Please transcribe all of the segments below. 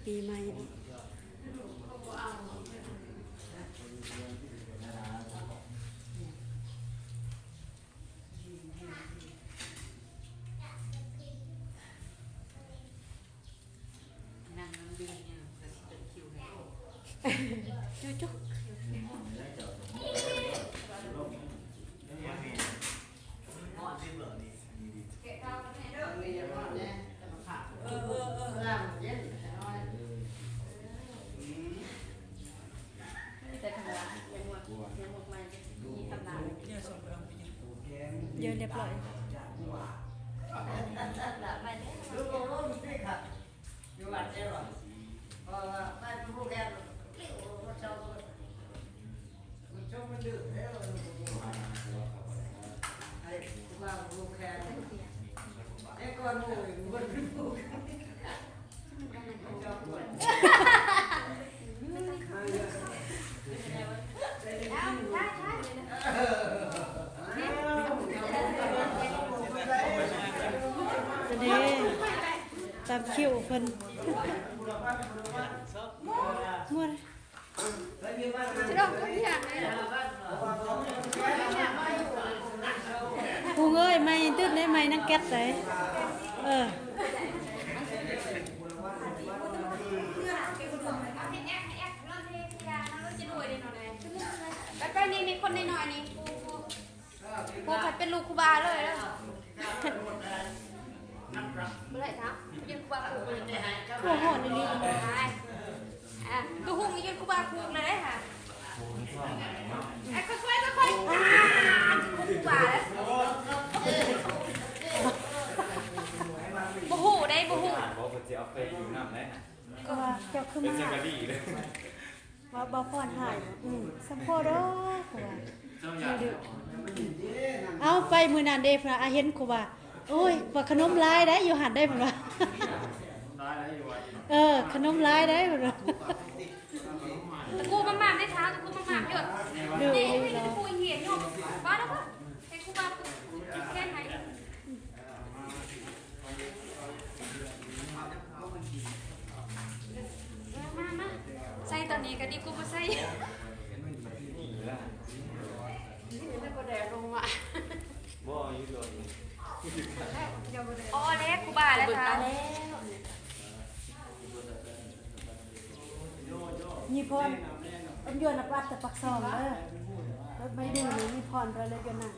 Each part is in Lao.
ປີໃໝ່ເນາະ. ນັ່ງນຳດື່ມຫຍັງ ເພິ່ນຊິເປັນຄິວໃຫ້ ຈຸກໆ. ເອີ ຮຽບຮ້ອຍ. ອັນນີ້ຕາມຄິວເພິ່ນ ມ່ວນ. ຄຸງເອີຍ ໃໝ່ຕຶບເດ້ ໃໝ່ນາງແກັດເດ້. ເອີ ໄປໆ ນີ້ ນີ້ຄົນນ້ອຍໆ ນີ້ ໂອ້ ຄັນເປັນລູກຄູບາເລີຍເດີ ບໍ່ໄດ້ຖາມ ຢືນຄູບາຄູກເລີຍ ໂອ້ ຮ້ອນອີ່ຫຼີ. ອ່າ ຕູ້ຮຸ່ງຢືນຄູບາຄູກເລີຍເດ້ຫາ ອ່າ ຄ່ອຍໆ ຄ່ອຍໆ ອ່າ ຄູບາເລີຍ ບໍ່ຮູ້ເດ້ ບໍ່ຮູ້ ບໍ່ເພິ່ນຊິເອົາໄປຢູ່ນຳໄດ້ຫາ ກໍວ່າເຈົ້າຄືມາ ເປັນຈັງກະດີເລີຍ. ວ່າບໍ່ພອນຫາຍ ອືມ ສຳພໍດອກ ເຂົາວ່າ ເອົາໄປມື້ນັ້ນເດ້ ເພິ່ນວ່າ ອາ ເຫັນ ເຂົາວ່າ ໂອ້ຍ ວ່າຂະໜົມຫຼາຍໄດ໋ ຢູ່ຫັ້ນໄດ໋ ເພິ່ນວ່າ ເອີ ຂະໜົມຫຼາຍໄດ໋ ເພິ່ນວ່າ ຕະກູມາໝາກໄດ້ທ້າວ ຕະກູມາໝາກ ເອີ ເອີ ເອີ ຕະກູເຫັນຢູ່ ວ່າແລ້ວກໍໃຫ້ຄູບາ ແຂນໃຫ້. ມາ ມາ ໃສ່ຕອນນີ້ກໍດີກວ່າບໍ່ໃສ່ ນີ້ລະ ນີ້ລະບໍ່ໄດ້ລົງມາ ບໍ່ຢູ່ໂດນ ອໍ ແລ້ວຄູບາແລ້ວ ເບິ່ງຕາແລ້ວ. ຍາຍພອນ ເອີ້ນຢວນນະປັດແຕ່ປາກຊ່ອງເດີ ລົດໄມ້ດູ່ນີ້ ຍາຍພອນ ເດີ ເລີຍຢວນນະ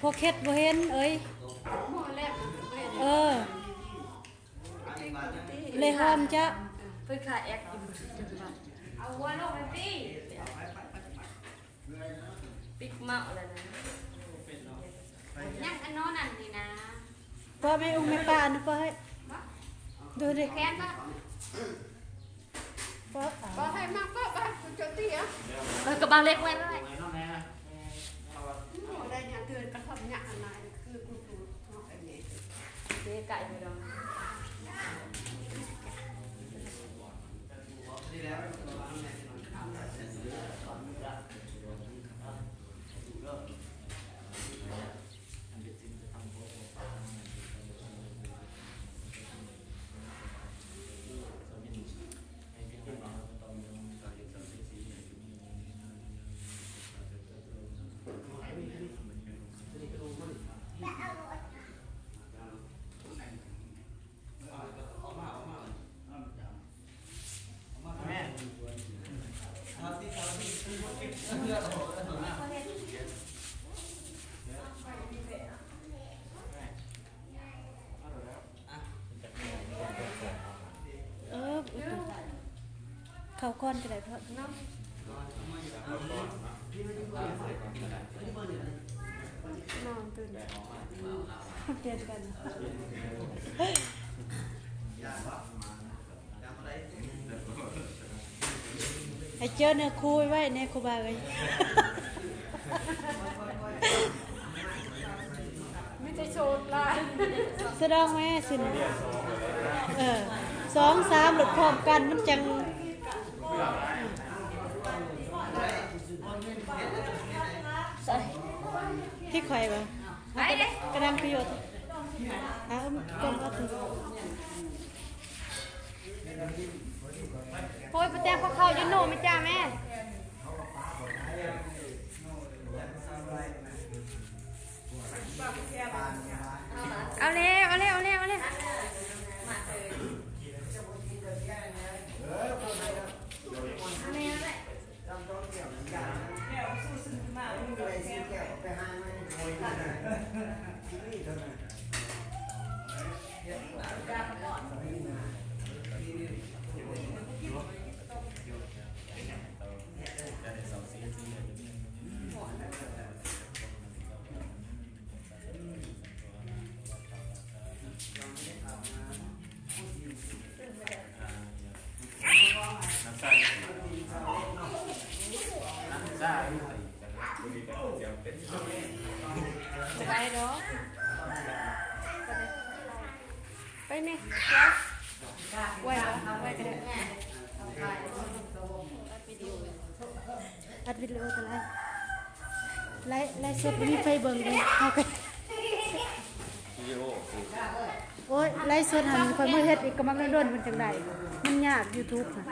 ພວກເຮັດບໍ່ເຫັນເອີຍ ເອີ ເລຍຫອມຈະ ເພິ່ນຂາແອັກຢູ່ ເອົາຫົວລົງໄປຕິ. ປິກເມົາະແລ້ວນະ ຍັງອັນນອນນັ້ນນີ້ນະ ເປີດແມ່ອຸ້ມແມ່ປ້ານະ ເປີດໃຫ້ ບໍ່ ດູດິ ແຂນບໍ່ ເປີດ ບໍ່ໃຫ້ມາເປີດ ບ້ານກູໂຈຕິອະ ເອີ ກະບາເລັກໄວ້ ໄວ້ ບໍ່ໄດ້ຫຍັງ ຄືກະທອບຫຍັງອັນນັ້ນ ຄືກູໂຈ ເດກະຢູ່ດອກ. ເອີ ເຂົ້າກ່ອນກໍໄດ້ ເພາະ ນອນຕື່ນ ປ່ຽນກັນ ໃຫ້ເຈີເນື້ອຄູ່ໄວ້ແດ່ ຄູບາເອີຍ. ມີແຕ່ໂສດຫຼາຍ ສະດອງແມ່ຊິນະ ເອີ ສອງສາມໂລດພ້ອມກັນ ມັນຈັ່ງ ທີ່ຂ້ອຍວ່າ ໄປເດ້ ກະນຳປະໂຫຍດ. ເອົາ ກ້ອງເອົາໂທ ໂອ້ຍ ປ້າແຕງ ເຂົ້າຢູ່ໂນແມ່ຈ້າແມ່. ເອົາແລ້ວ ເອົາແລ້ວ ເອົາແລ້ວ ເອົາແລ້ວ. ສະບາຍດີ ໄປແມ່ ໄວ ໄວກະໄດ້ ອັດວິດີໂອຕະຫຼາຍ ໄລ ໄລສົດບໍ່ມີໃຜເບິ່ງເດ້ ເຮົາກະ ວິດີໂອ ໂອ້ຍ ໄລສົດຫັ້ນຂ້ອຍມາເຮັດອີກກະມັກດົນໆ ມັນຈັ່ງໄດ້ ມັນຍາກ YouTube ຫັ້ນ.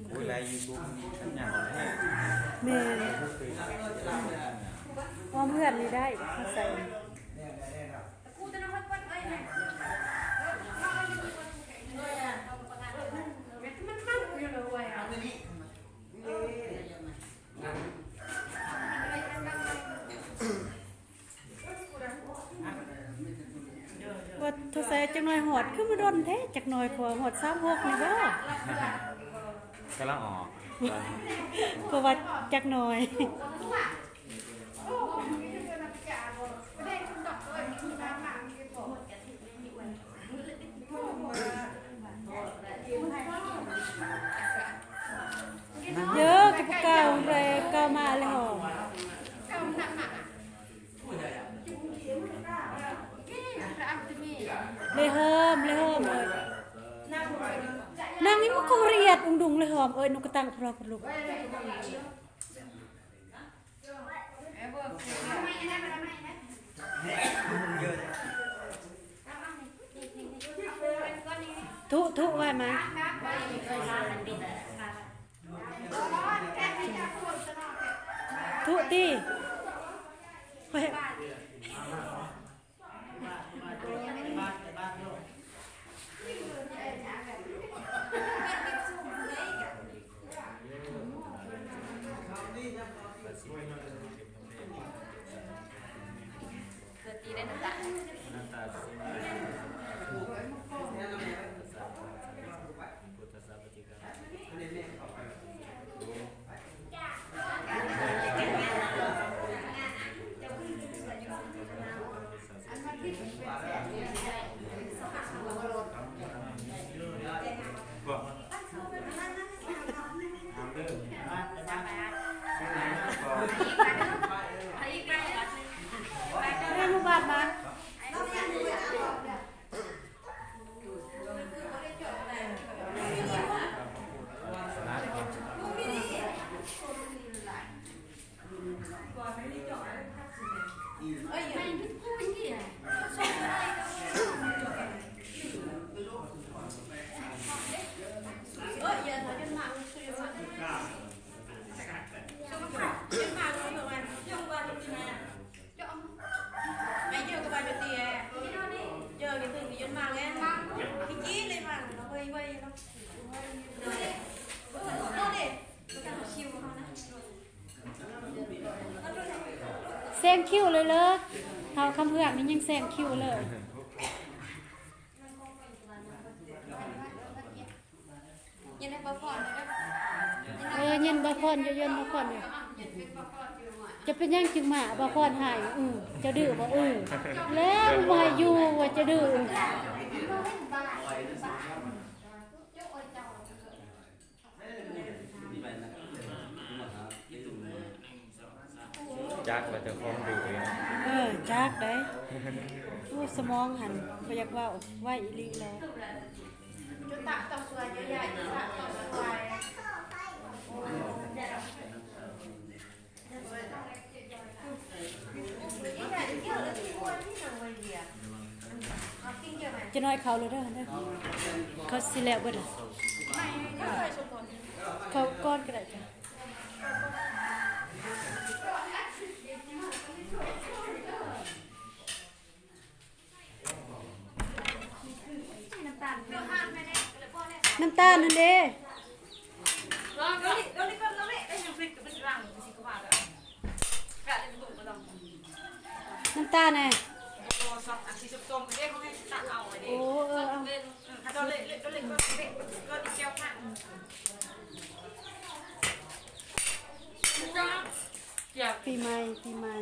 ໂອ້ຍ ໄລຢູທູບມັນສັນຍານແທ້ ແມ່ນ ອ້ອມເຮືອນນີ້ໄດ້ ເຮົາໃສ່ ວ່າເທົ່າໃສຈັກໜ້ອຍຮອດ ຄືມາດົນແທ້ ຈັກໜ້ອຍ ເພາະວ່າຮອດສາມຫົກນີ້ບໍ່ ກຳລັງອອກ ເພາະວ່າຈັກໜ້ອຍ. ເຢີກະບໍ່ກ້າແລະ ກ້າມາແລ້ວ ເລີຍເຮີມ ເລີຍເຮີມເອີຍ ນາງນີ້ມັນກໍລະອຽດອຸງດຸງເລີຍເຮີມເອີຍ ນົກກະຕັງພະລອກະລຸກ. ທຸ ທຸ ໄວ້ມາ ທຸຕິ ຂ້ອຍ ເອົາບາດມາ. ແຊງຄິວເລີຍເລີ ເຮົາຄຳເຮືອກນີ້ຍັງແຊງຄິວເລີຍ. ເອີ ເຢັນບໍ່ພອນຢູ່ ເຢັນບໍ່ພອນຢູ່. ຈະເປັນຫຍັງຈຶ່ງມາ ບໍ່ພອນໃຫ້? ອື ເຈົ້າດື້ບໍ່? ອື ແລ້ວບໍ່ໃຫ້ຢູ່ວ່າເຈົ້າດື້. ຈັກວ່າເຈົ້າຂອງດື້ເອງ. ເອີ ຈັກໄດ໋. ໂອ້ ສະໝອງຫັ້ນບໍ່ຢາກເວົ້າ ໄວອີ່ຫຼີແຫຼະ. ເຈົ້າຕາຕ້ອງຊ່ວຍ ເຈົ້າຢາຍຕາຕ້ອງຊ່ວຍ. ຈະໜ້ອຍເຂົ້າແລ້ວເດີ ເຂົ້າຊິແລ້ວເບິດລະ ເຂົ້າກ່ອນກໍໄດ້ຈ້ະ. ນ້ຳຕານຫັ້ນເດ້. ນ້ຳຕານແດ່. ໂອ້ ເອີ ເອົາ. ປີໃໝ່ ປີໃໝ່.